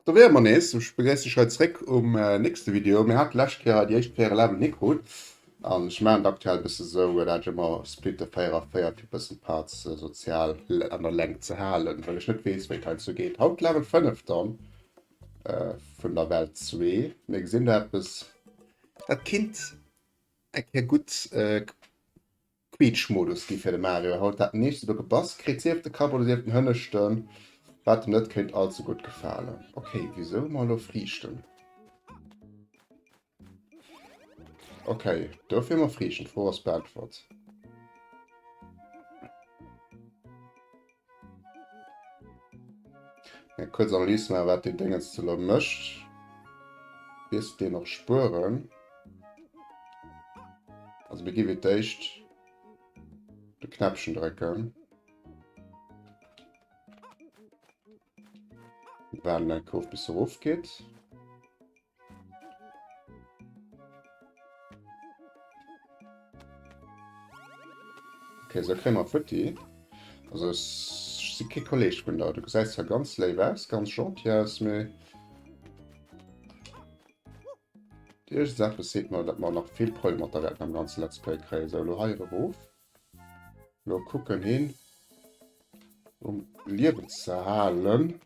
Do wiere mer nees. Ech begréiss dech hei zréck um nächste Video. Mir hate lescht Kéier hei déi éischt 4 Leveln hikrut an ech maachen et aktuell e bësse sou, dat ech ëmmer splitte 4 a 4 fir e bëssen d'Parts sozial an der Längt ze halen, well ech net weess wéi et heiansdo geet. Haut Level 5 dann vun der Welt 2. Mir gesinn do eppes, dat kinnt eng Kéier gutt Quietschmodus gi fir de Mario. Haut dat nächste do gebass kritt, sief de Kapp oder sief den Hënneschten, wat em net kéint all ze gutt gefalen. Ok, wisou hu mer elo Friichten? Ok, dofir hu mer Friichten. D'Fro ass beäntwert. Eng kuerz Analys maachen, wat deen Déngens elo mécht. Wiers deen och spueren? Also mir gi fir d'éischt de Knäppchen drécken. Wir waarden eng Kurv bis se erofgeet. Okay, so kréie mer futti. Also ech si kee Kolleg vun der. Du gesäis zwar ganz léif aus, ganz gentil aus, mee iergendseppes seet mer, datt mer nach vill Problemer mat der wäerten am ganze Let's Play kréien. Sou, elo hei erof. Elo kucken hin um Liewen ze halen.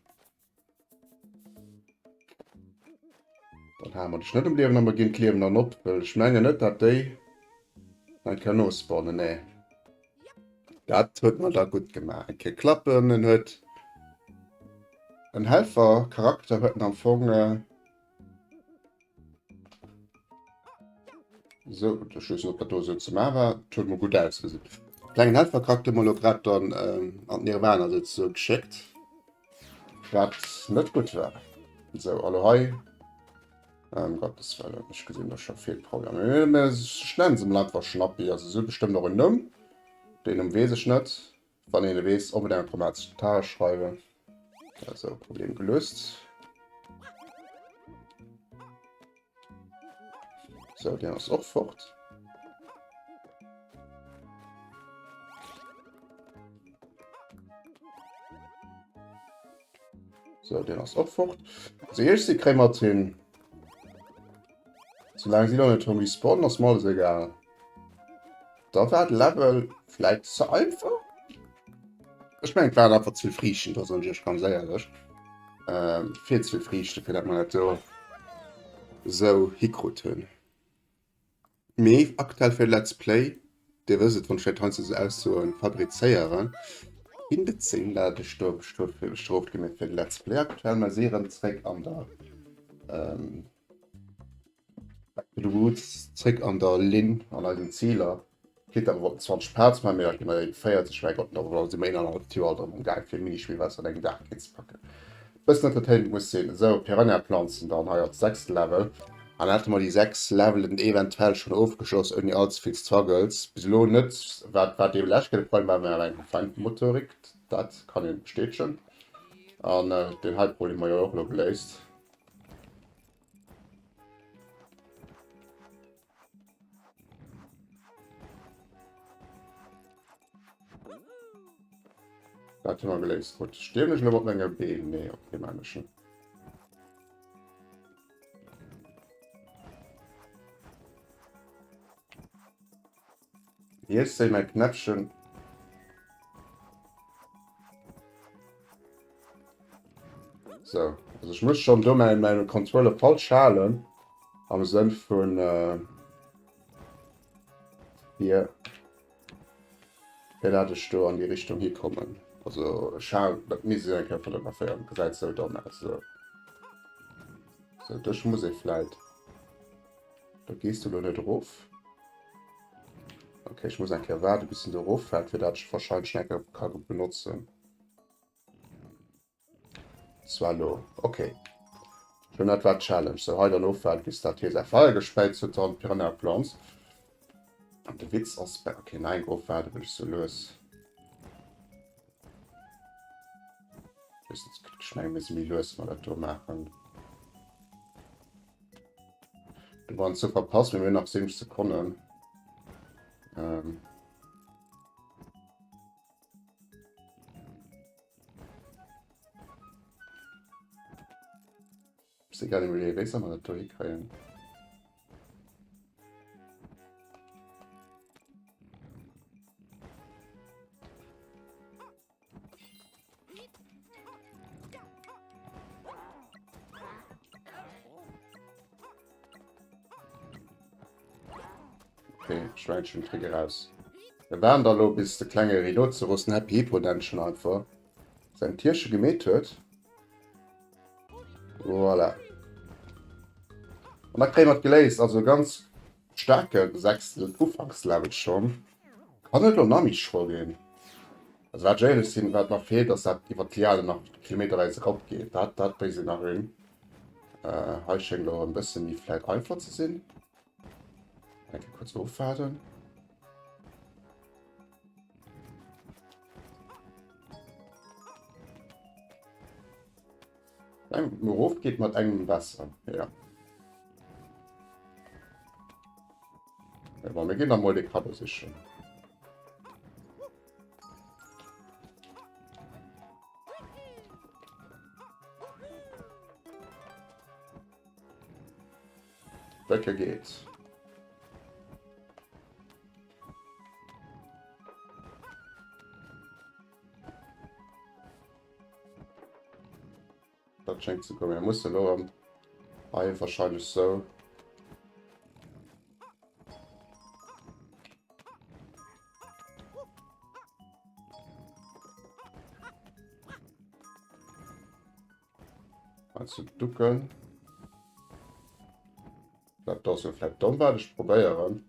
Dann hale mer dech net um Liewen a mer ginn d'Liewen dann op, well ech mengen net, dat déi eng Kéier nospawnen. Nee. Dat huet mer da gutt gemaach. Eng Kéier klappen. En huet en Helfercharakter huet en am Fong. Äh, so, ech weess net, ob dat do esou ze maache war. Et huet mol gutt ausgesinn. Klengen Helfercharakter hu mer elo grad dann ähm, an d'Nirvana souzesoe geschéckt. Wat net gutt war. Sou, elo hei. Ëm Gottes Wëllen, ech gesinn do scho vill Problemer. Mee ech nennen se mol einfach Schnappi. Also se huet bestëmmt och en Numm. Deen Numm weess ech net. Wann een e weess, onbedéngt an d'Kommentare schreiwen. Sou, Problem gelöst. So, deen ass och fort. So, deen ass och fort. Also iergst si kréie mer hin. Soulaang si lo net rëm respawnen, ass mer alles egal. Da war de Level vläit ze einfach. Ech mengen, et waren einfach ze vill Friichten do, soen ech iech ganz éierlech. Ähm, vill ze vill Friichten, fir dat mer dat do esou hikrut hunn. Mee aktuell fir Let's Play, Dir wësst et, wann ech dat heiansdo esou Aussoen fabrizéieren, kinnt et sinn, dat ech do bestrooft gi fir de Let's Play aktuell. Mer si erëm zréck an der ähm, Back to the Roots, zréck an der Linn an eisen Ziler. Kritt awer wollten 20 Parts maachen, mee da gi mer 40, mäi Gott, da si mer een Joer alt erëm um Gaang fir e Minispill wat s an engem Dag kéints packen. Bëssen Entertainment muss sinn. Esou, Piranha-Planzen dann hei als sechste Level. An hätte mer déi 6 Levelen eventuell schonn ofgeschloss ouni all ze vill Struggles. Bis elo net, wat wat deem lescht Kéier de Problem war, war eng Feinmotorik, dat kann een bestätegen. An deen hei Problem hu mer jo och elo geléist. Dat hu mer geléist. Gutt, stierwen ech elo mat menge Been? Nee, okay, man ech net. Hier ist mein Knäppchen. So, also ich muss schon do mein, meine Controller falsch halen. Am Sënn vun äh, hier fir dat ech do an déi Richtung hikommen. Also ech hal dat misst ech eng Kéier fotograféieren, gesäit sou domm aus. So, so dech muss ee vläit. Da gees du lo net erof. Okay, ech muss eng Kéier waarde bis en do eroffält, fir dat ech wahrscheinlech eng Kéier ka benotzen. Zwar lo. Okay. Schon dat war Challenge. So hei dann ofwaarden, bis dat hie säi Feier gespäizt huet an Piranha Plants. An de Witz ass, okay, nein, ofwaarden will ich so lues. Ich meine, wir sind méi lues mal dat do maachen. Du waren zu verpasst, wir nach 70 Sekunden. Ähm. Ech si grad iwwerleeën, wéi soll mer dat do hikréien? Okay, Schweinchen krieg raus. Wir waren da lo bis de klenge Rhinoceros den Happy Hippo nennt schon einfach sein Tierche gemeet huet. Voilà. An da kréie mer et geléist. Also ganz staarke sechsten Ufankslevel schonn. Kann et elo nach méi schro ginn? Also wat ech éierlech sinn, wat nach feelt, ass dat iwwer d'Lianen nach kilometerwäis erop geet. Dat, dat wéisst een nach un. Äh, hei schéngt elo e bësse méi vläit einfach ze sinn. Eng Kéier kuerz ofwaarden. Erof geet mat engem besser ja. Ja, mir ginn da mol de Kaddo sichen. Wecker geet. Dat schéngt ze goen. Mir musse lo erëm hei wahrscheinlech sou. Mal zu ducken. Dat ass jo vläicht domm, wat ech probéieren.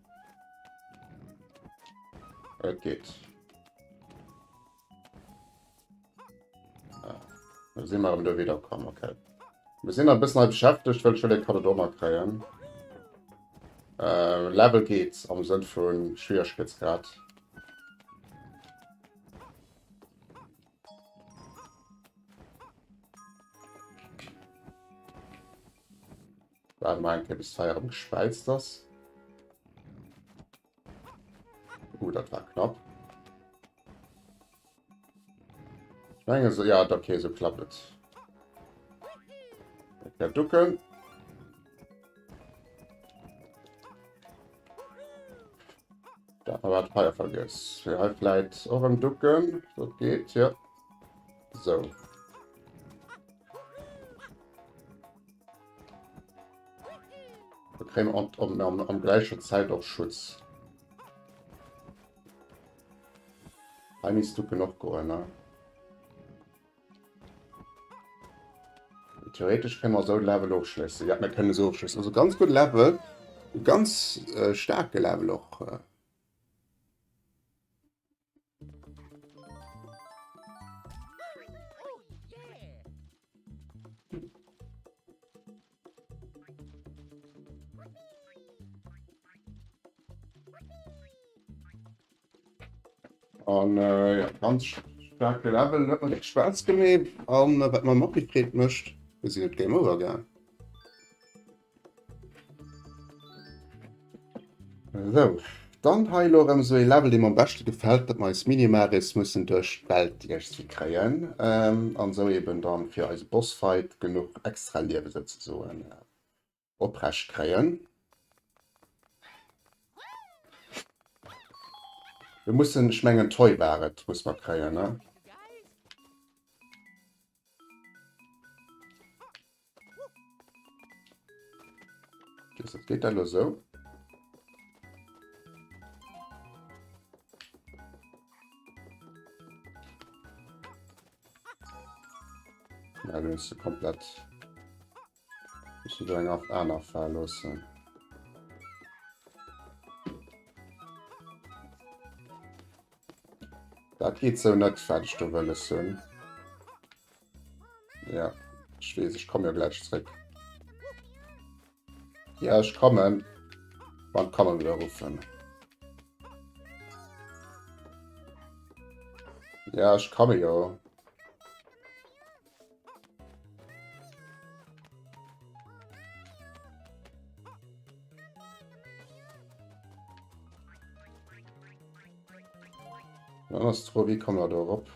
Et geet. Ah, da si mer erëm do wieder komm, okay. Wir sinn nach e bëssen hei beschäftegt, well ech wëll e Kaddo do nach kréien. Äh, Level geet am Sënn vun Schwieregkeetsgrad. Waarde mer eng Kéier bis d'Feier erëm gespäizt ass. Uh, dat war knapp. Ich meine so, ja, okay, so klappt es. Ja, ducken. Da war Feier vergiss. Ja, vielleicht auch im Ducken. Das geht, ja. So. Da kréie mer am, am, am gläicher Zäit och Schutz. Hei misst du genug goen, ne? Theoretisch kënne mer esou Level ofschléissen. Ja, mir kënnen esou ofschléissen. Also ganz gutt Level. Ganz äh, starke Level och. Äh. An äh, ja, ganz starke Level, huet mir Spaass gemeet. An äh, wat mer och gefreet mécht, mir sinn et Game Over gaang. Sou, dann hei elo erëm esou ee Level, dee mer am beschte gefält, datt mer eis Mini-Maris mussen duerch d'Welt iergendwéi kréien an esou eben dann fir eise Bossfight genuch extra Liewe souzesoen oprecht kréien. Mir mussen, ech mengen Toy war et, muss mer kréien, ne? Das geht dann nur so. Ja, du bist komplett. Musst du eng auf aner Fall loossen. Dat geet sou net, wat ech do wëlles hunn. Ja, ech weess, ech komme jo gläich zréck. Ja, ech kommen. Wann kann man wieder rufen. Ja, ech komme jo. Dann ass d'Fro, wéi komme mer do erop?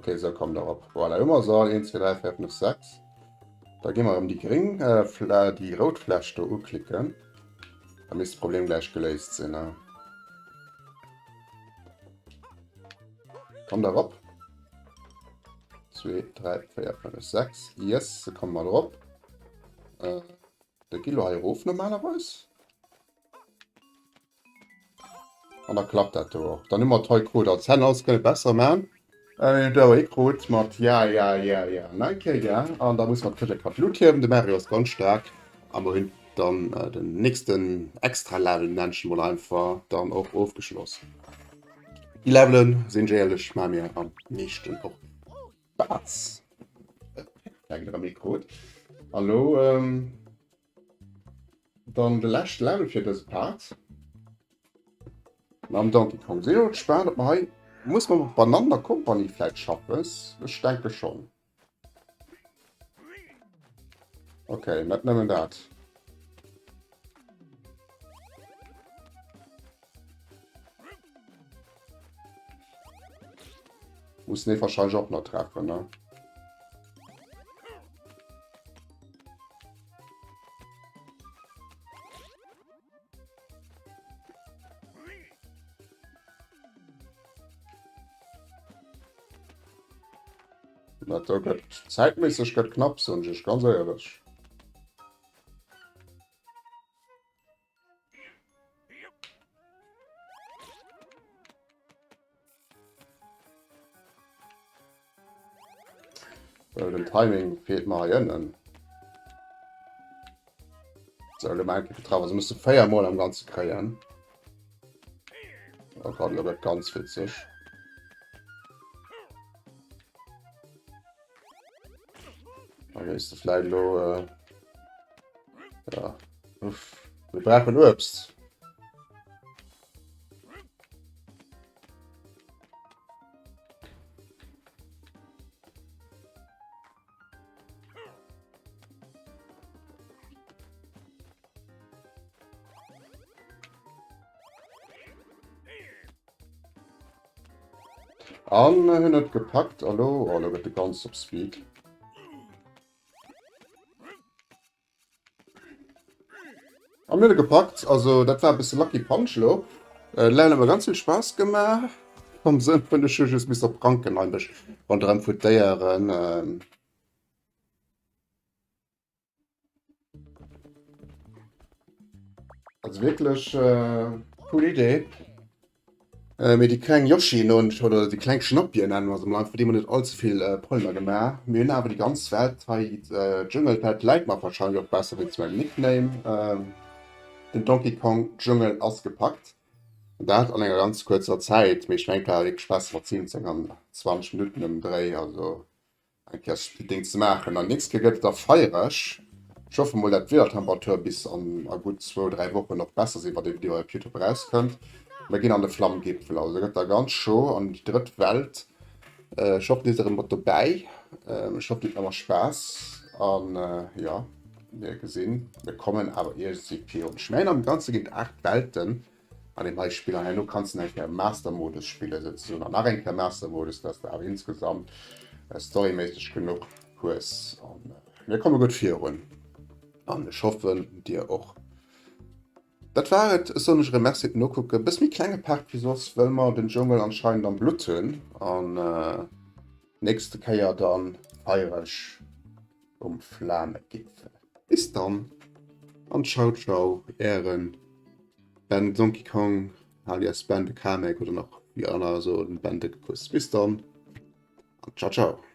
Okay, sou komm der op. Voilà, hu mer se all. 1, 2, 3, 4, 5, 6. Da gi mer erëm déi gréng, äh, déi rout Fläsch do uklicken. Da misst de Problem gläich geléist sinn. Ne? Komm der op. 2, 3, 4, 5, 6. Yes, se komme mer drop. Äh, de gi lo hei erof normalerweis. An da klappt dat do och. Dann hu mer d'hei krut. Als hätten alles kënne besser man. Äh, mir hunn do ee krut mat ja, ja, ja, ja, nei Kéier ja. An da muss mer d'Këscht mat Blut hiewen. De Mario ass ganz staark. A mer hunn dann äh, den nächsten Extra-Level, nenn ech mol einfach, dann och ofgeschloss. Déi Levelen, sinn ech éierlech, maache mir am meeschten och Spaass. Äh, erëm ee krut. Hallo, ähm, Dann de leschte Level fir dëse Part. Mam Donkey Kong. Sinn jo gespaant, ob mer hei muss mer mat Banana Company vläit schaffen. Ech denke schonn. Okay, net nëmmen dat. Muss nee wahrscheinlich och nach treffen, ne? Dat do gëtt zäitméisseg gëtt knapp, soen ech ganz éierlech. Well den Timing feelt mer hei ënnen. So, lo mal getraff. Also musst du 4 Mol am Ganze kréien. Oh Gott, lo gëtt ganz witzeg. Da gehst du vielleicht lo... Äh, ja. Uff. Wir brauchen Uebst. An hunn et gepackt. Hallo, oh, lo gëtt de ganz op Speed. An mir hunn e gepackt. Also dat war e bësse Lucky Punch lo. Äh, Level huet mer ganz vill Spaass gemaach. Am Sënn vun ech hu just missen op Ranken eigentlech ronderëm foutéieren. Ähm. Also wierklech äh, cool Idee. Äh, mee déi kleng Yoshien und, oder déi kleng Schnappien nennen mer se mol einfach, déi hu mer net allze vill äh, Problemer gemaach. Mir hunn awer déi ganz Welt hei, äh, Dschungelwelt läit mer wahrscheinlech och besser wéinst mengem Nickname. Ähm, den Donkey Kong Dschungel ass gepackt. An dat an enger ganz kuerzer Zäit. Mee ech mengen, et war wierklech besser mat 17 an 20 Minutten ëm Dréi. Also eng Kéier Splitting ze maachen. An nächst Kéier gëtt et da feiereg. Ech hoffe mol dat d'Wiedertemperatur bis an a gutt zwou, 3 Wochen och besser sinn, wann dee Video hei op Youtube erauskënnt. Mir ginn an de Flammgipfel, also gëtt da ganz chaud an déi drëtt Welt. Ech hoffen dir sidd erëm mat dobäi. Ech hoffen dir hutt nach ëmmer Spaass an jo, mir gesinn, mir kommen awer iergendwéi virun. Ech mengen am Ganze ginn et 8 Welten. An deem hei Spill an herno kanns de nach eng Kéier Master-Modus spillen souzesoen an nach eng Kéier Master-Modus, dass de awer insgesamt storyméisseg genuch hues. An mir komme gutt virun an ech hoffen dir och. Dat war et, ech soen iech erëm Merci fir d'Nokucken. Bësse méi klenge Part wéi soss, wëll mer den Jungle anscheinend am Blutt hunn an nächste Kéier dann feiereg um Flamegipfel. Bis dann an ciao ciao, ären Ben Donkey Kong alias Ben de Kamek oder nach wéi aner soen Ben de Kuss. Bis dann an ciao ciao.